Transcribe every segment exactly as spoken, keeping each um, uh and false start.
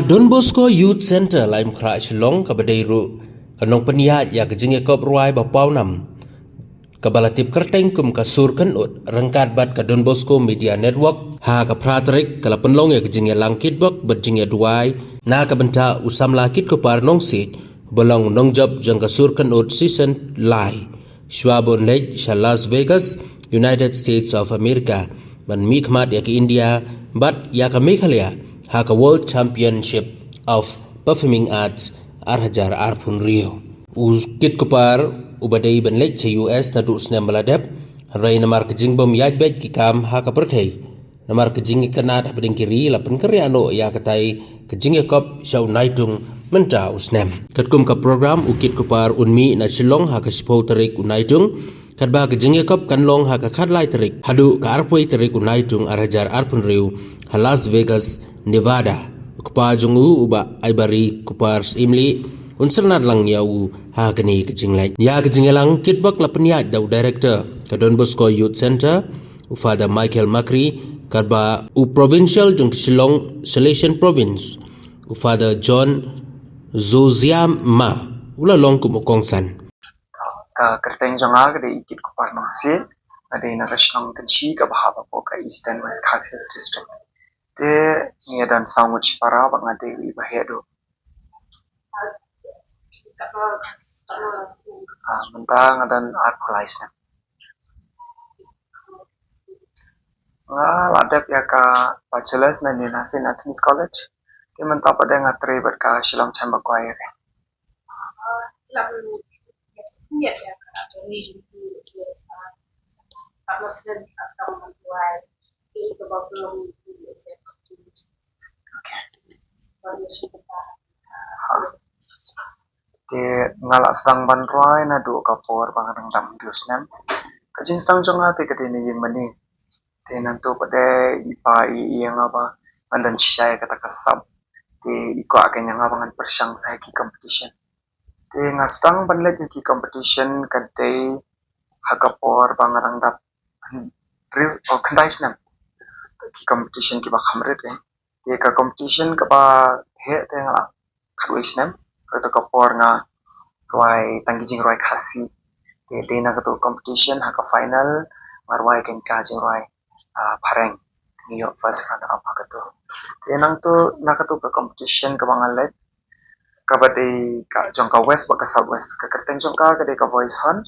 Don Bosco Youth Centre Laitumkhrah Shillong kaba dei ruh ka nongpynïaid ïa ka jingïakop rwai ba pawnam kaba la tip kyrteng kum ka Sur Kynut ryngkat bad ka Don Bosco Media Network ha ka phra tarik ka la pynlong ïa ka jingïalang kitbok bad jingïaduwai na ka bynta u samla kitkupar nongsiej ba long nongjop jong ka Sur Kynut Season lai. Shuwa ba un leit sha Las Vegas, United States of America, ban mihkhmat ïa ka India bad ïa ka Meghalaya ha ka World Championship of Performing Arts ar hajar arphew hynriew. U kitkupar uba dei ban leit sha U S naduh u snem ba la dep, hynrei namar ka jingbym ïaid beit ki kam ha ka pyrthei namar ka jingïakynad hapdeng ki ri, la pynkynriah noh ïa katai ka jingïakop sha u Naitung mynta u snem. Katkum ka program, u kitkupar un mih na Shillong ha ka shiphew tarik u Naitung, katba ka jingïakop kan long ha ka khatlai tarik haduh ka arphew tarik u Naitung ar hajar arphew hynriew ha Las Vegas, Nevada. U kpa jong u, u Bah Aibari Kupar Syiemlieh, un syrnat lang ïa u ha kane ka jingleit. Ïa ka jingïalang kitbok la pynïaid da u director ka Don Bosco Youth Centre, u Father Michael Makri, katba u Provincial jong ka Shillong Salesian Province, u Father John Zoziama, u la long kum u kongsan. Ka kyrteng jong nga ka dei Ikit Kupar Nongsiej, nga dei na ka shnong Kynshi kaba hap hapoh ka Eastern West Khasi Hills District. Te ngi don saw ngut shipara bad nga dei iba heh duh. Ah, mynta nga don arphew lai snem. Nga la dep ïa ka bachelor's na Nina Saint Anthony's College. Te mynta pat de nga trei bad ka Shillong Chamber Choir. Okay. Ha. Te nga la sdang ban rwai naduh ka por ba nga dang dap hynriew snem. Ka jingsdang jong nga te ka dei na ïing mane. Te nangtu pat de i pa i ïa nga ba ngan don shisha ïa kata ka sap. Te i kwah kein ïa nga ba ngan pyrshang sa ha ki competition. Te nga sdang ban leit ha ki competition ka dei ha ka por ba nga dang dap hynriew, oh, khyndai snem. Ki competition kiba kham rit eh. Te ka competition kaba heh te nga la khatwei snem. Kato ka por nga rwai tang ki jingrwai Khasi. Te dei na kato competition ha ka final nga rwai kein ka jingrwai, ah, phareng. Te nga ïoh first runner up ha kato. Te nangtu na kato ka competition kaba nga leit kaba dei ka jong ka West bad ka South West. Ka kyrteng jong ka ka dei ka Voice Hunt.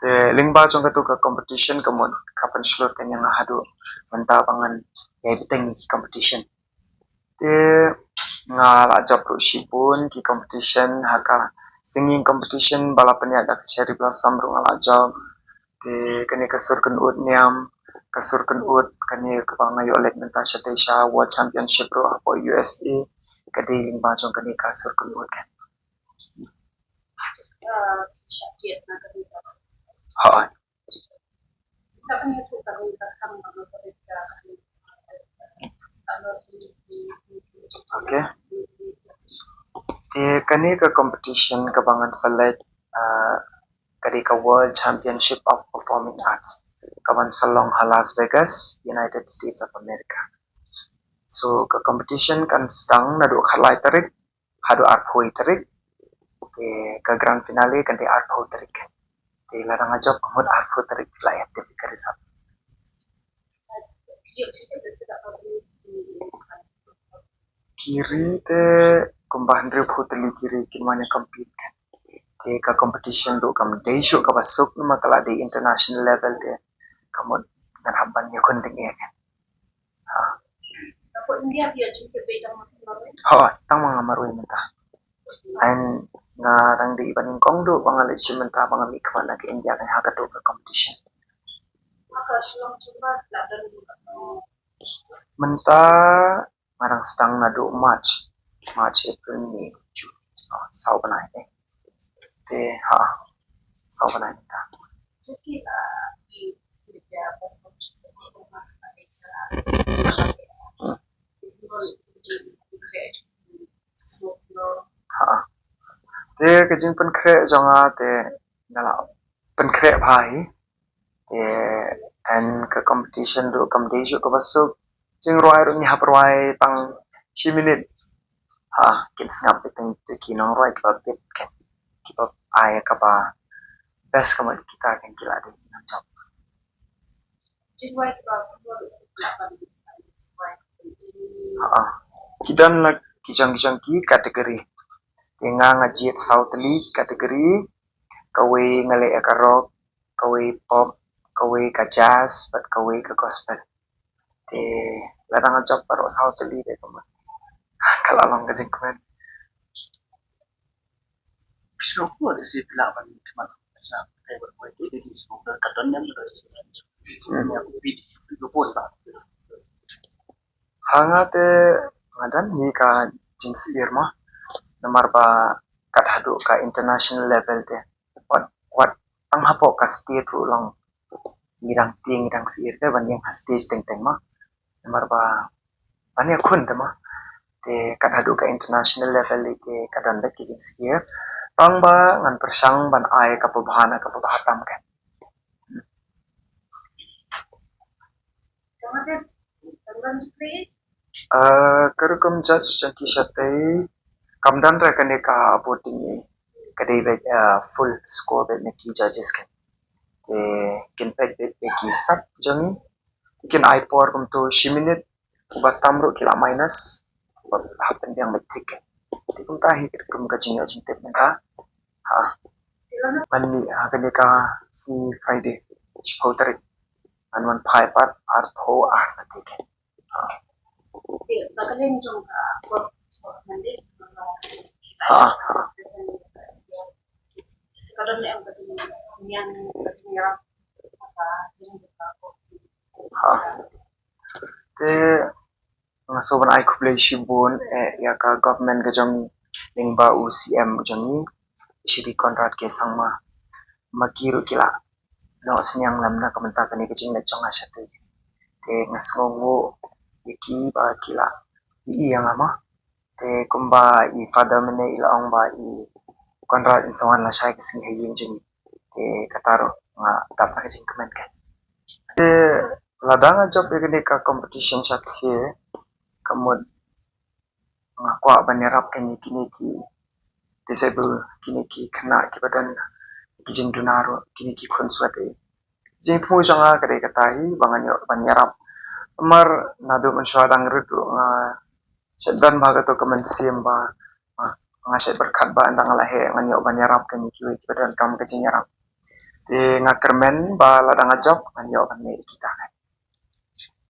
Te lyngba jong kato ka competition ka mut ka pynshlur kein ïa nga haduh mynta ba ngan ïai bteng ïa ki competition. Te nga la jop ruh shibun ki competition, ha ka singing competition ba la pynïaid da ka Cherry Blossom ruh nga la jop. Te kane ka Sur Kynut Niam, ka Sur Kynut kane kaba nga ïoh leit mynta shatei sha World Championship ruh hapoh U S A, ka dei lyngba jong kane ka Sur Kynut kan. Hooid. Okay. Te kane ka competition kaba ngan sa leit, ah, ka dei ka World Championship of Performing Arts kaban sa long ha Las Vegas, United States of America. So ka competition kan sdang naduh khatlai tarik haduh arphew tarik. Te ka grand finale kan dei arphew tarik. Te lada nga jop ka mut arphew tarik te la ïa tip ïa ka result. Ki ri te kumba hynriewphew tylli ki ri kin wan ïa compete kan. Te ka competition ruh kam dei shuh kaba suk namar ka la dei international level te ka mut ngan hap ban ïakhun tyngeh kan. Ha. Hooid, tang ma nga marwei mynta. Ai nga dang dei ban nyngkong duh ba nga leit shim mynta ba nga mihkhmat na ka India kan ha kato ka competition. Mynta nga dang sdang naduh March, March, April, May, June. Oh, saw bnai eh. Te ha, saw bnai mynta. Hmm. Ha. Te ka jingpynkhreh jong nga te nga la pynkhreh bha hi. Te en ka competition ruh kam dei shuh kaba suk. Jingrwai ruh ngi hap rwai tang shi minit. Ah, kin sngap beit tang ïa ki nongrwai kiba bit kan, kiba ai kaba best ka mut kita kan ki la dei ki nongjop. Ah, ki don la ki jong ki jong ki category. Te nga nga jied saw tylli ki category, kawei nga leh ïa ka rock, kawei pop, kawei ka jazz, bad kawei ka gospel. Te lada nga jop baroh saw tylli te ka mut ka la long ka jingkmen. Ha nga te nga don hi ka jingsyier mo, namar ba kat haduh ka international level te wat, wat tang hapoh ka state ruh long ngi dang tieng, ngi dang syier te ban ïeng ha stage teng teng mo. Namar ba ban ïakhun te mo. Te kat haduh ka international level te ka don beit ki jingsyier. Tang ba ngan pyrshang ban ai kaba bha na kaba bha tam kan. Ah, ka rukom judge jong ki shatei kam don re kane ka voting, ka dei beit, ah, full score beit na ki judges kan. Te kin peit beit ïa ki sap jong ngi, kin ai por kumto shi minit, uba tam ruh ki la minus, uba hap pynbiang beit tick kan. Te kumta hi ka rukom ka jingïoh jingtip mynta. Ha. Mynta ha kane ka sngi Friday, shiphew tarik, ngan wan phai pat arphew ar na tick kan. Ha. Ha, ha. Ha. Te nga sngewbha ban ai khublei shibun eh ïa ka government ka jong ngi, lyngba u C M jong ngi, Shri Conrad K Sangma. Ma ki ruh ki la noh synñiang lem na ka bynta kane ka jingngeit jong nga shatei. Te nga sngewnguh ïa ki ba ki la ïohi ïa nga mo. Te kumba i Father mynne i la ong ba i Conrad in sa wan lashai ka sngi ha ïing jong ngi. Te kata ruh nga dap na ka jingkmen kan. Te lada nga jop ïa kane ka competition shatei, ka mut nga kwah ban ïarap kane kine ki disable, kine ki khynnah kiba don ki jingduna ruh, kine ki khun swet eh. Jingthmu jong nga ka dei kata hi ba ngan ïoh ban ïarap. Namar naduh mynshuwa dang rit ruh nga shu don bha kato ka mynsiem ba, ah, nga shu pyrkhat ba ynda nga la heh ngan ïoh ban ïarap kine kiwei kiba donkam ka jingïarap. Te nga kyrmen ba lada nga jop ngan ïoh ban leh ïa kita.